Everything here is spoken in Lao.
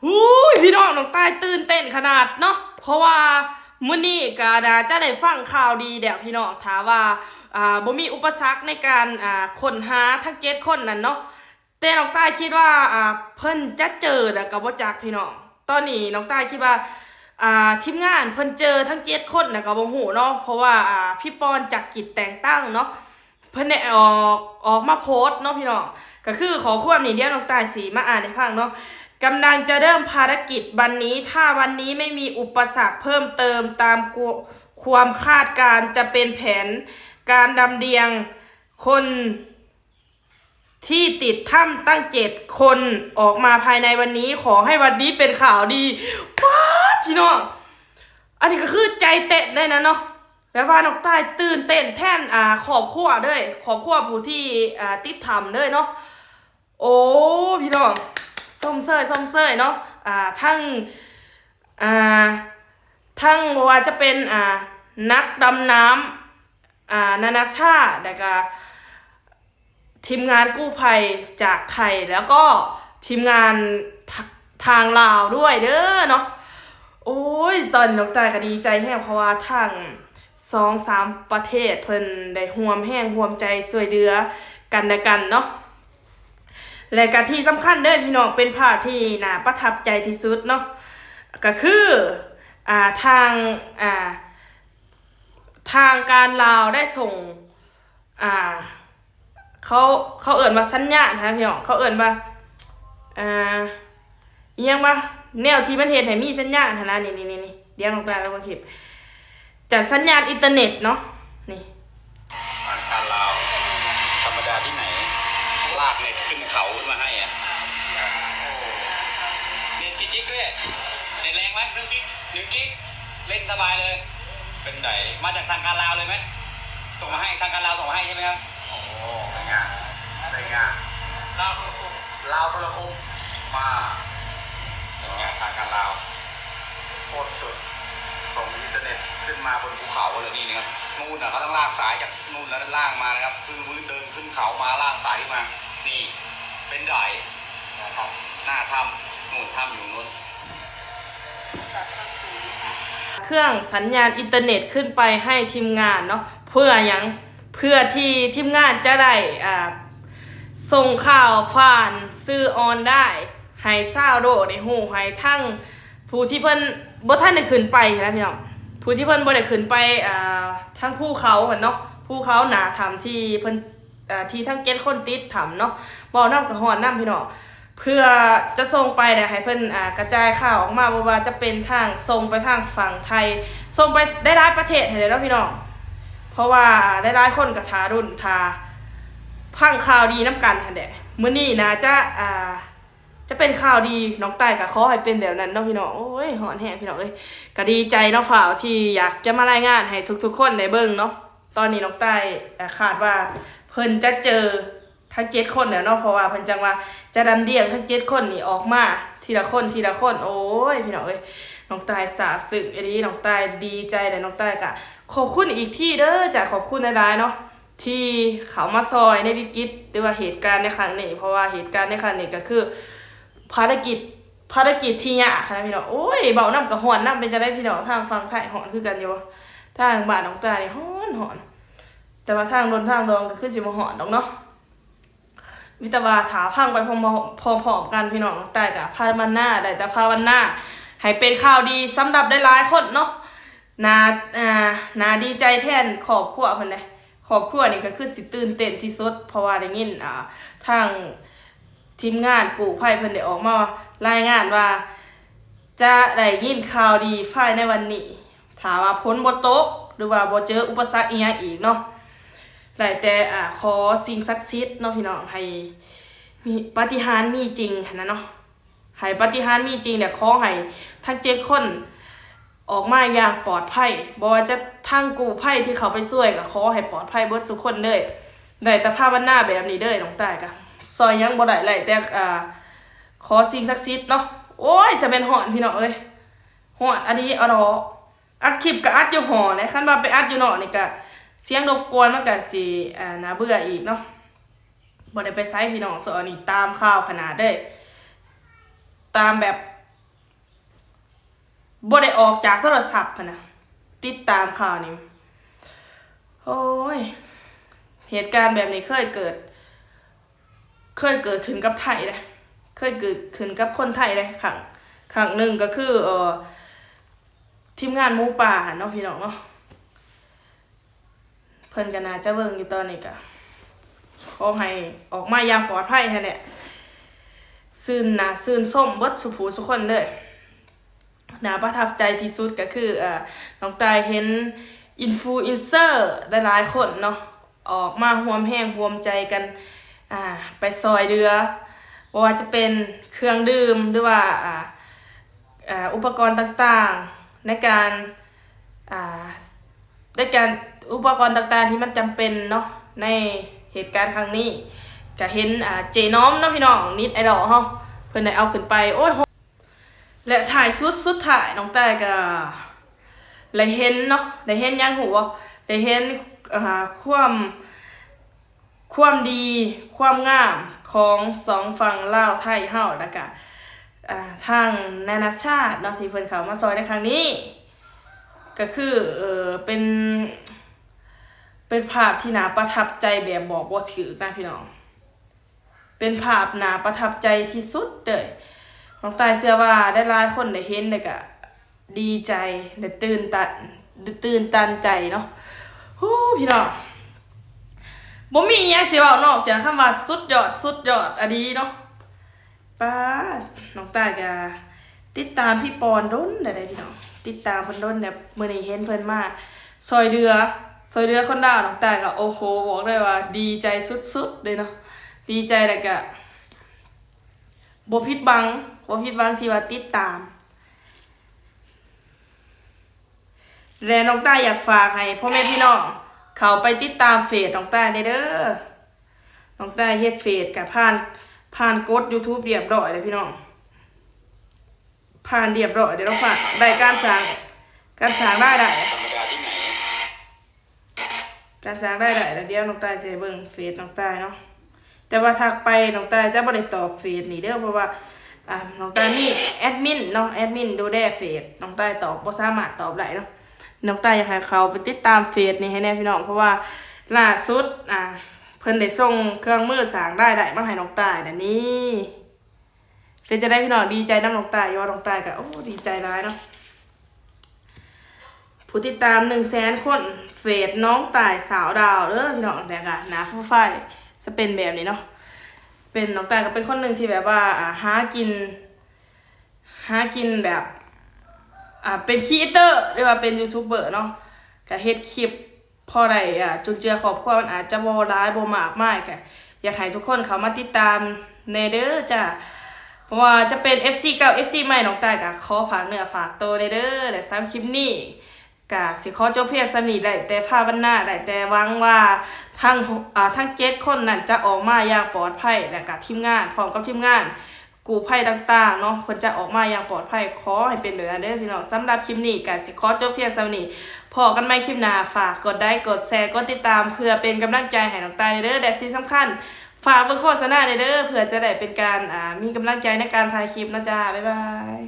ອຸ້ຍ ພີ່ນ້ອງ ນ້ອງຕ່າຍຕື່ນເຕັ້ນຂະໜາດເນາະ ເພາະວ່າມື້ນີ້ກໍໜ້າຈະໄດ້ຟັງຂ່າວດີແລ້ວພີ່ນ້ອງ ຖ້າວ່າ ອ່າ ບໍ່ມີອຸປະສັກໃນການ ອ່າ ຄົ້ນຫາທັງເຈັດຄົນນັ້ນເນາະ. ແຕ່ນ້ອງຕ່າຍຄິດວ່າ ອ່າ ເພິ່ນຈະເຈີແລ້ວກໍບໍ່ຈັກພີ່ນ້ອງ. ຕອນນີ້ນ້ອງຕ່າຍຄິດວ່າ ອ່າ ທີມງານເພິ່ນເຈີທັງເຈັດຄົນແລ້ວກໍບໍ່ຮູ້ເນາະ ເພາະວ່າ ອ່າ ພີ່ປອນຈັກກິດແຕ່ງຕັ້ງເນາະ ເພິ່ນໄດ້ອອກ ອອກມາໂພສເນາະພີ່ນ້ອງ. ກໍຄືຂໍ້ຄວາມນີ້ ດຽວນ້ອງຕ່າຍຊິມາອ່ານໃຫ້ຟັງເນາະ. ກຳລັງຈະເລີ່ມພາລະກິດວັນນີ້ ຖ້າວັນນີ້ໄມ່ມີອຸປະສັກເພີ່ມເຕີມຕາມຄວາມຄາດການ ຈະເປັນແຜນການລຳລຽງຄົນ ທີ່ຕິດຖ້ຳຕັ້ງເຈັດຄົນອອກມາພາຍໃນວັນນີ້ ຂໍໃຫ້ວັນນີ້ເປັນຂ່າວດີ. ປາດ ພີ່ນ້ອງ ອັນນີ້ກໍຄືໃຈເຕັ້ນໄດ້ນະເນາະ ແບບວ່ານ້ອງຕ່າຍຕື່ນເຕັ້ນແທນ ອ່າ ຄອບຄົວເລີຍ ຄອບຄົວຜູ້ທີ່ ອ່າ ຕິດຖ້ຳເລີຍເນາະ. ໂອ້ ພີ່ນ້ອງ ຊົມເຊີຍ ຊົມເຊີຍເນາະ ອ່າ ທັງ ອ່າ ທັງບໍ່ວ່າຈະເປັນ ອ່າ ນັກດຳນ້ຳ ອ່າ ນານາຊາດ ແລ້ວກະ ທີມງານກູ້ໄພຈາກໄທ ແລ້ວກໍທີມງານທາ- ທາງລາວດ້ວຍເດີເນາະ. ໂອ້ຍ ຕອນນີ້ນ້ອງຕ່າຍກໍດີໃຈແຮງ ເພາະວ່າທັງສອງສາມປະເທດເພິ່ນໄດ້ຮ່ວມແຮງຮ່ວມໃຈຊ່ວຍເຫຼືອກັນແລະກັນເນາະ. ແລະກະທີ່ສຳຄັນເດີພີ່ນ້ອງ ເປັນພາບທີ່ໜ້າປະທັບໃຈທີ່ສຸດເນາະ ກໍຄື ອ່າ ທາງ ອ່າ ທາງການລາວໄດ້ສົ່ງ ອ່າ ເຂົາ ເຂົາເອີ້ນວ່າສັນຍານຫັ້ນນະພີ່ນ້ອງ ເຂົາເອີ້ນວ່າ ອ່າ ອີ່ຫຍັງວະ ແນວທີ່ມັນເຮັດໃຫ້ມີສັນຍານຫັ້ນນະ ນີ້ໆໆ ດຽວນ້ອງຕ່າຍເບິ່ງຄລິບ ຈັດສັນຍານອິນເຕີເນັດເນາະ ນີ້ ທາງການລາວ ທຳມະດາທີ່ໄຫນ ລາກເນັດຂຶ້ນເຂົາຂຶ້ນມາໃຫ້ອະ ເນັດກິກເດ້ ເນັດແຮງໄໝ? ໜຶ່ງກິກ ໜຶ່ງກິກ ເຫຼັ້ນສະບາຍເລີຍ. ເປັນໃດ ມາຈາກທາງການລາວເລີຍໄໝ? ສົ່ງມາໃຫ້ ທາງການລາວສົ່ງມາໃຫ້ໃຊ່ໄໝຄັບ? ໂອ້ ໄດ້ງານ ໄດ້ງານ ລາວໂທລະຄົມ ລາວໂທລະຄົມ ມາ ໄດ້ງານທາງການລາວ ໂຄດສຸດ ສົ່ງອິນເຕີເນັດຂຶ້ນມາບົນພູເຂົາເລີຍນີ້ນະຄັບ. ນູ້ນນະ ເຂົາຕ້ອງລາກສາຍຈາກນູ້ນແລ້ວລາກມານະຄັບ ຄືວືດເດີນຂຶ້ນເຂົາມາລາກສາຍຂຶ້ນມາ ນີ້ ເປັນໃດ ໜ້າຖ້ຳ ໜ້າຖ້ຳ ນູ້ນ ຖ້ຳຢູ່ນູ້ນ. ເຄື່ອງສັນຍານອິນເຕີເນັດຂຶ້ນໄປໃຫ້ທີມງານເນາະ ເພື່ອຫຍັງ? ເພື່ອທີ່ທີມງານຈະໄດ້ ອ່າ ສົ່ງຂ່າວຜ່ານສື່ອອນລາຍໃຫ້ຊາວໂລກໄດ້ຮູ້ ໃຫ້ທັງຜູ້ທີ່ເພິ່ນບໍ່ທັນໄດ້ຂຶ້ນໄປຫັ້ນນະພີ່ນ້ອງ ຜູ້ທີ່ເພິ່ນບໍ່ໄດ້ຂຶ້ນໄປ ອ່າ ທາງພູເຂົາຫັ້ນເນາະ ພູເຂົາໜ້າຖ້ຳທີ່ເພິ່ນ ອ່າ ທີ່ທັງເຈັດຄົນຕິດຖ້ຳເນາະ ເວົ້ານຳກໍຮ້ອນນຳພີ່ນ້ອງ ເພື່ອຈະສົ່ງໄປແລ້ວໃຫ້ເພິ່ນ ອ່າ ກະຈາຍຂ່າວອອກມາ ບໍ່ວ່າຈະເປັນທາງ ສົ່ງໄປທາງຝັ່ງໄທ ສົ່ງໄປໄດ້ຫຼາຍປະເທດຫັ້ນແຫຼະເນາະພີ່ນ້ອງ ເພາະວ່າຫຼາຍໆຄົນກໍຖ້າລຸ້ນຖ້າຟັງຂ່າວດີນຳກັນຫັ້ນແຫຼະ ມື້ນີ້ໜ້າຈະ ອ່າ ຈະເປັນຂ່າວດີ ນ້ອງຕ່າຍກໍຂໍໃຫ້ເປັນແບບນັ້ນເນາະພີ່ນ້ອງ. ໂອ້ຍ ຮ້ອນແຮງພີ່ນ້ອງເອີຍ ກໍດີໃຈເນາະ ພາວທີ່ຢາກຈະມາລາຍງານໃຫ້ທຸກໆຄົນໄດ້ເບິ່ງເນາະ. ຕອນນີ້ນ້ອງຕ່າຍ ເອີ ຄາດວ່າເພິ່ນຈະເຈີທັງເຈັດຄົນແລ້ວເນາະ ເພາະວ່າເພິ່ນຈັ່ງວ່າຈະລຳລຽງທັງເຈັດຄົນນີ້ອອກມາທີລະຄົນ ທີລະຄົນ. ໂອ້ຍ ພີ່ນ້ອງເອີຍ ນ້ອງຕ່າຍຊາບຊຶ້ງອີ່ຫຼີ ນ້ອງຕ່າຍດີໃຈ ແລະ ນ້ອງຕ່າຍກະຂອບຄຸນອີກທີເດີ ຈະຂອບຄຸນຫຼາຍໆເນາະ ທີ່ເຂົ້າມາຊ່ອຍໃນວິກິດ ຫຼືວ່າເຫດການໃນຄັ້ງນີ້ ເພາະວ່າເຫດການໃນຄັ້ງນີ້ກໍຄືພາລະກິດ ພາລະກິດທີ່ຍາກຂະໜາດພີ່ນ້ອງ. ໂອ້ຍ ເວົ້ານຳກໍຮ້ອນນຳ ເປັນຈັ່ງໃດພີ່ນ້ອງ ທາງຝັ່ງໄທຮ້ອນຄືກັນຢູ່ບໍ່? ທາງບ້ານນ້ອງຕ່າຍນີ້ຮ້ອນໆ ແຕ່ວ່າທາງດົນທາງດອງກໍຄືຊິບໍ່ຮ້ອນດອກເນາະ. ມີແຕ່ວ່າຖ້າຟັງໄປພ້ອມໆກັນພີ່ນ້ອງ ນ້ອງຕ່າຍກໍພາວະນາ ໄດ້ແຕ່ພາວະນາໃຫ້ເປັນຂ່າວດີສຳລັບຫຼາຍໆຄົນເນາະ. ໜ້າ ໜ້າດີໃຈແທນຄອບຄົວເພິ່ນເດ້ ຄອບຄົວນີ້ກໍຄືຊິຕື່ນເຕັ້ນທີ່ສຸດ ເພາະວ່າໄດ້ຍິນ ອ່າ ທາງທີມງານກູ້ໄພເພິ່ນໄດ້ອອກມາລາຍງານວ່າ ຈະໄດ້ຍິນຂ່າວດີພາຍໃນວັນນີ້ ຖ້າວ່າຝົນບໍ່ຕົກ ຫຼືວ່າບໍ່ເຈີອຸປະສັກອີ່ຫຍັງອີກເນາະ ໄດ້ແຕ່ ອ່າ ຂໍສິ່ງສັກສິດເນາະພີ່ນ້ອງ ໃຫ້ມີ ປາຕິຫານມີຈິງຫັ້ນນະເນາະ ໃຫ້ປາຕິຫານມີຈິງ ແລະ ຂໍໃຫ້ທັງເຈັດຄົນອອກມາຢ່າງປອດໄພ ບໍ່ວ່າຈະທາງກູ້ໄພທີ່ເຂົ້າໄປຊ່ວຍ ກໍຂໍໃຫ້ປອດໄພເບິດສູ່ຄົນເດີ. ໄດ້ແຕ່ພາວະນາແບບນີ້ເດີ ນ້ອງຕ່າຍກໍຊ່ອຍຫຍັງບໍ່ໄດ້ ໄດ້ແຕ່ ອ່າ ຂໍສິ່ງສັກສິດເນາະ. ໂອ້ຍ ສະແມ່ນຮ້ອນພີ່ນ້ອງເອີຍ ຮ້ອນອີ່ຫຼີອະຫຼໍ. ອັດຄລິບກໍອັດຢູ່ຫໍແຫຼະ ຄັນວ່າໄປອັດຢູ່ນອກນີ້ກໍສຽງລົບກວນ ມັນກໍຊິ ອ່າ ໜ້າເບື່ອອີກເນາະ. ບໍ່ໄດ້ໄປໃສພີ່ນ້ອງ ຊ່ວງນີ້ຕາມຂ່າວຂະໜາດເດ້ ຕາມແບບ ບໍ່ໄດ້ອອກຈາກໂທລະສັບຫັ້ນນະ ຕິດຕາມຂ່າວນີ້. ໂອ້ຍ ເຫດການແບບນີ້ເຄີຍເກີດ ເຄີຍເກີດຂຶ້ນກັບໄທເດ້ ເຄີຍເກີດຂຶ້ນກັບຄົນໄທເດ້. ຄັ້ງ ຄັ້ງໜຶ່ງກໍຄື ເອີ ທີມງານໝູປ່າເນາະ ພີ່ນ້ອງເນາະ ເພິ່ນກໍໜ້າຈະເບິ່ງຢູ່ຕອນນີ້ ກໍຂໍໃຫ້ອອກມາຢ່າງປອດໄພຫັ້ນແຫຼະ. ຊື່ນ ໜ້າຊື່ນຊົມເບິດສູ່ຜູ້ສູ່ຄົນເດີ. ໜ້າປະທັບໃຈທີ່ສຸດກໍຄື ເອີ ນ້ອງຕ່າຍເຫັນອິນຟລູເອັນເຊີຫຼາຍໆຄົນເນາະ ອອກມາຮ່ວມແຮງຮ່ວມໃຈກັນ ອ່າ ໄປຊ່ອຍເຫຼືອ ບໍ່ວ່າຈະເປັນເຄື່ອງດື່ມ ຫຼືວ່າ ອ່າ ອ່າ ອຸປະກອນຕ່າງໆ ໃນການ ອ່າ ໃນການ ອຸປະກອນຕ່າງໆທີ່ມັນຈຳເປັນເນາະ ໃນເຫດການຄັ້ງນີ້. ກະເຫັນ ອ່າ ເຈນ້ອມເນາະ ພີ່ນ້ອງ ເນັດໄອດອລເຮົາ ເພິ່ນໄດ້ເອົາຂຶ້ນໄປ ໂອ້ຍ ແລະ ທ້າຍສຸດ ສຸດທ້າຍນ້ອງຕ່າຍກໍໄດ້ເຫັນເນາະ ໄດ້ເຫັນຫຍັງຮູ້ບໍ່? ໄດ້ເຫັນ ອ່າ ຄວາມ ຄວາມດີ ຄວາມງາມຂອງສອງຝັ່ງລາວໄທເຮົາ ແລ້ວກະ ອ່າ ທາງນານາຊາດເນາະ ທີ່ເພິ່ນເຂົ້າມາຊ່ອຍໃນຄັ້ງນີ້ ກໍຄື ເອີ ເປັນ ເປັນພາບທີ່ໜ້າປະທັບໃຈແບບບອກບໍ່ຖືກນະ ພີ່ນ້ອງ. ເປັນພາບໜ້າປະທັບໃຈທີ່ສຸດເລີຍ. ນ້ອງຕ່າຍເຊື່ອວ່າຫຼາຍໆຄົນໄດ້ເຫັນແລ້ວກະດີໃຈ ແລະ ຕື່ນຕັນ ຕື່ນຕັນໃຈເນາະ. ໂອ້ ພີ່ນ້ອງ ບໍ່ມີອີ່ຫຍັງຊິເວົ້ານອກຈາກຄຳວ່າສຸດຍອດ ສຸດຍອດອີ່ຫລີເນາະ. ປາດ ນ້ອງຕ່າຍກະຕິດຕາມພີ່ປອນດົນແລ້ວເດ້ ພີ່ນ້ອງ ຕິດຕາມເພິ່ນດົນແລ້ວ. ມື້ນີ້ເຫັນເພິ່ນມາຊ່ອຍເຫຼືອ ຊ່ອຍເຫຼືອຄົນລາວ ນ້ອງຕ່າຍກໍ ໂອ້ໂຫ ບອກເລີຍວ່າດີໃຈສຸດໆເລີຍເນາະ. ດີໃຈແລ້ວກະບໍ່ຜິດຫວັງ ບໍ່ຜິດຫວັງທີ່ວ່າຕິດຕາມ. ແລະ ນ້ອງຕ່າຍຢາກຝາກໃຫ້ພໍ່ແມ່ພີ່ນ້ອງເຂົ້າໄປຕິດຕາມເຟສນ້ອງຕ່າຍແດ່ເດີ. ນ້ອງຕ່າຍເຮັດເຟສກະຜ່ານ ຜ່ານກົດຢູທູບຮຽບຮ້ອຍແລ້ວ ພີ່ນ້ອງ ຜ່ານຮຽບຮ້ອຍແລ້ວເນາະ. ຜ່ານ ໄດ້ການສ້າງ ການສ້າງລາຍໄດ້ ການສ້າງລາຍໄດ້. ແລ້ວດຽວນ້ອງຕ່າຍຊິໃຫ້ເບິ່ງເຟສນ້ອງຕ່າຍເນາະ. ແຕ່ວ່າທັກໄປ ນ້ອງຕ່າຍຈະບໍ່ໄດ້ຕອບເຟສນີ້ເດີ ເພາະວ່າ ອ່າ ນ້ອງຕ່າຍມີແອດມິນເນາະ ແອດມິນດູແລເຟສ ນ້ອງຕ່າຍຕອບ ບໍ່ສາມາດຕອບໄດ້ເນາະ. ນ້ອງຕ່າຍຢາກໃຫ້ເຂົ້າໄປຕິດຕາມເຟສນີ້ໃຫ້ແດ່ ພີ່ນ້ອງ ເພາະວ່າລ່າສຸດ ອ່າ ເພິ່ນໄດ້ສົ່ງເຄື່ອງມືສ້າງລາຍໄດ້ມາໃຫ້ນ້ອງຕ່າຍແລ້ວນີ້. ເປັນຈັ່ງໃດ ພີ່ນ້ອງ ດີໃຈນຳນ້ອງຕ່າຍຢູ່ບໍ່? ນ້ອງຕ່າຍກໍ ໂອ້ ດີໃຈຫຼາຍເນາະ. ຜູ້ຕິດຕາມໜຶ່ງແສນຄົນ ເຟສນ້ອງຕ່າຍສາວດາວເດີ ພີ່ນ້ອງ. ແລ້ວກໍໜ້າໂປຣໄຟລ໌ຈະເປັນແບບນີ້ເນາະ. ເປັນ ນ້ອງຕ່າຍກໍເປັນຄົນໜຶ່ງທີ່ແບບວ່າ ອ່າ ຫາກິນ ຫາກິນແບບ ອ່າ ເປັນຄຣີເອເຕີ ຫຼືວ່າເປັນຢູທູບເບີເນາະ ກໍເຮັດຄລິບ ພໍໄດ້ ອ່າ ຈຸນເຈືອຄອບຄົວ. ມັນອາດຈະບໍ່ຫຼາຍ ບໍ່ມາກມາຍ ກໍຢາກໃຫ້ທຸກຄົນເຂົ້າມາຕິດຕາມແດ່ເດີຈ້າ. ບໍ່ວ່າຈະເປັນເອັຟຊີເກົ່າ ເອັຟຊີໃໝ່ ນ້ອງຕ່າຍກໍຂໍຝາກເນື້ອຝາກໂຕແດ່ເດີ. ແລະ ສຳລັບຄລິບນີ້ກໍຊິຂໍຈົບພຽງສ່ຳນີ້. ໄດ້ແຕ່ພາວະນາ ໄດ້ແຕ່ຫວັງວ່າທັງ ອ່າ ທັງເຈັດຄົນນັ້ນຈະອອກມາຢ່າງປອດໄພ ແລະ ກໍທີມງານ ພ້ອມກັບທີມງານ ກູ້ໄພຕ່າງໆເນາະ ເພິ່ນຈະອອກມາຢ່າງປອດໄພ. ຂໍໃຫ້ເປັນແບບນັ້ນເດີພີ່ນ້ອງ. ສຳລັບຄລິບນີ້ກໍຊິຂໍຈົບພຽງສ່ຳນີ້. ພໍ້ກັນໃໝ່ຄລິບໜ້າ. ຝາກກົດໄລ ກົດແຊ ກົດຕິດຕາມ ເພື່ອເປັນກຳລັງໃຈໃຫ້ນ້ອງຕ່າຍແດ່ເດີ. ແລະ ທີ່ສຳຄັນ ຝາກເບິ່ງໂຄສະນາແດ່ເດີ ເພື່ອຈະໄດ້ເປັນການ ອ່າ ມີກຳລັງໃຈໃນການຖ່າຍຄລິບເນາະຈ້າ. ບາຍບາຍ.